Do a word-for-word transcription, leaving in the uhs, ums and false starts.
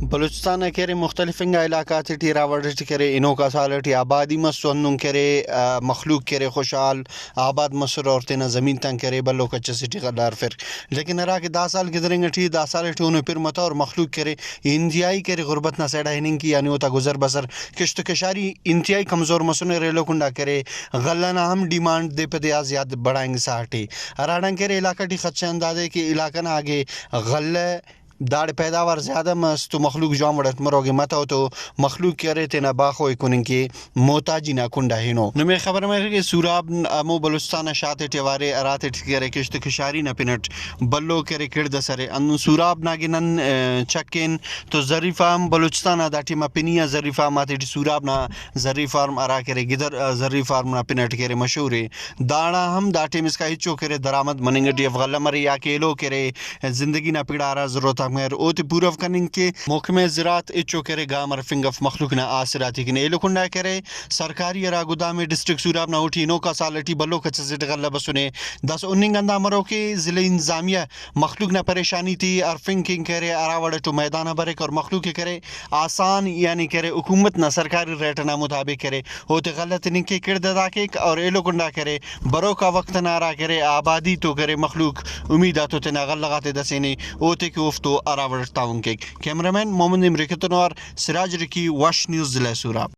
بلوچستان نا کہ ارے مختلف انگا علاقہ آتے ٹی ہرا وڑ اٹ کہ ارے ہنوکا سال ٹی آبادی مس تو ہندن کہ ارے، آ، مخلوق کہ ارے خوشحال آباد مسر اور تینا زمین تان کہ ارے بھلو کچ اسے ٹی غلہ ہرفر۔ لیکن ہرا کہ دا سال گدرینگ ٹی، دا سال ٹی اونے پِر متو اور مخلوق کہ ارے انتہائی کہ ارے غربت نا سیڈا ہننگ کہ، یعنی اوتا گزر بسر، کشت و کشاری انتہائی کمزور مسنے اور ایلو کنڈا کہ ارے غلہ نا ہم ڈیمانڈ دے پہ دے آ زیات بڑھائنگسا اٹی۔ ہراڑان کہ ارے علاقہ ٹی خدشہ ہندادے کہ علاقہ نا اگہ غلہ داڑے پیداوار زیادہ مس تو مخلوق جوان وڑ اٹ مرو، اگہ متو تو مخلوق کہ ارے تینا باخو ءِ کننگ کہ محتاجی نا کنڈا ہنو۔ نمے خبر مریک کہ سوراب ن-، ہمو بلوچستان نا شار تیٹی اوارے ہراتے ٹی کہ ارے کشت کشاری نا پن اٹ بھلو کہ ارے کڑد ئس ارے۔ ہندن سوراب نا اگہ نن، آ، چکین تو زری فارم بلوچستان آ دا ٹائما پنی آ زری فارم آتے ٹی سوراب نا زری فارم ہرا کہ ارے گدر، آ، زری فارم نا پن اٹ کہ ارے مشہور ءِ۔ داڑا ہم دا ٹائم اسکا ہچو کہ ارے درآمد مننگ ٹی اف، غلہ مرے یا کہ ایلو کہ ارے زندگی نا پڑ آ ہرا ضرورت آک مریر اوتے پورو کننگ کہ محکمہ زراعت ہچو کہ ارے گام ہرفنگ اف مخلوق نا آسراتی کن۔ ایلو کنڈا کہ ارے سرکاری ہرا گدام ءِ ڈسٹرکٹ سوراب نا، اوٹی ہنوکا سال ٹی بھلو کچ اسیٹ غلہ بسنے۔ داسہ ہننگ ہندا مرو کہ ضلع انتظامیہ مخلوق نا پریشانی تے ہرفنگ کن کہ ارے ہرا وڑ اٹ او میدان آ بریک اور مخلوق ءِ کہ ارے آسان، یعنی کہ ارے حکومت نا سرکاری ریٹ ئنا مطابق کہ ارے اوتے غلہ تننگ کہ کڑد ادا کیک اور ایلو کنڈا کہ ارے بروکا وخت ئنا ہرا کہ ارے آبادی تو کہ ارے مخلوق امید آتو تینا غلہ غاتے دسینے، اوتے کہ اوفتو ہرا وڑ اٹ تعاون کیک۔ کیمرہ مین محمد امرے کتنوار، سراج رکی، وش نیوز، ضلع سوراب۔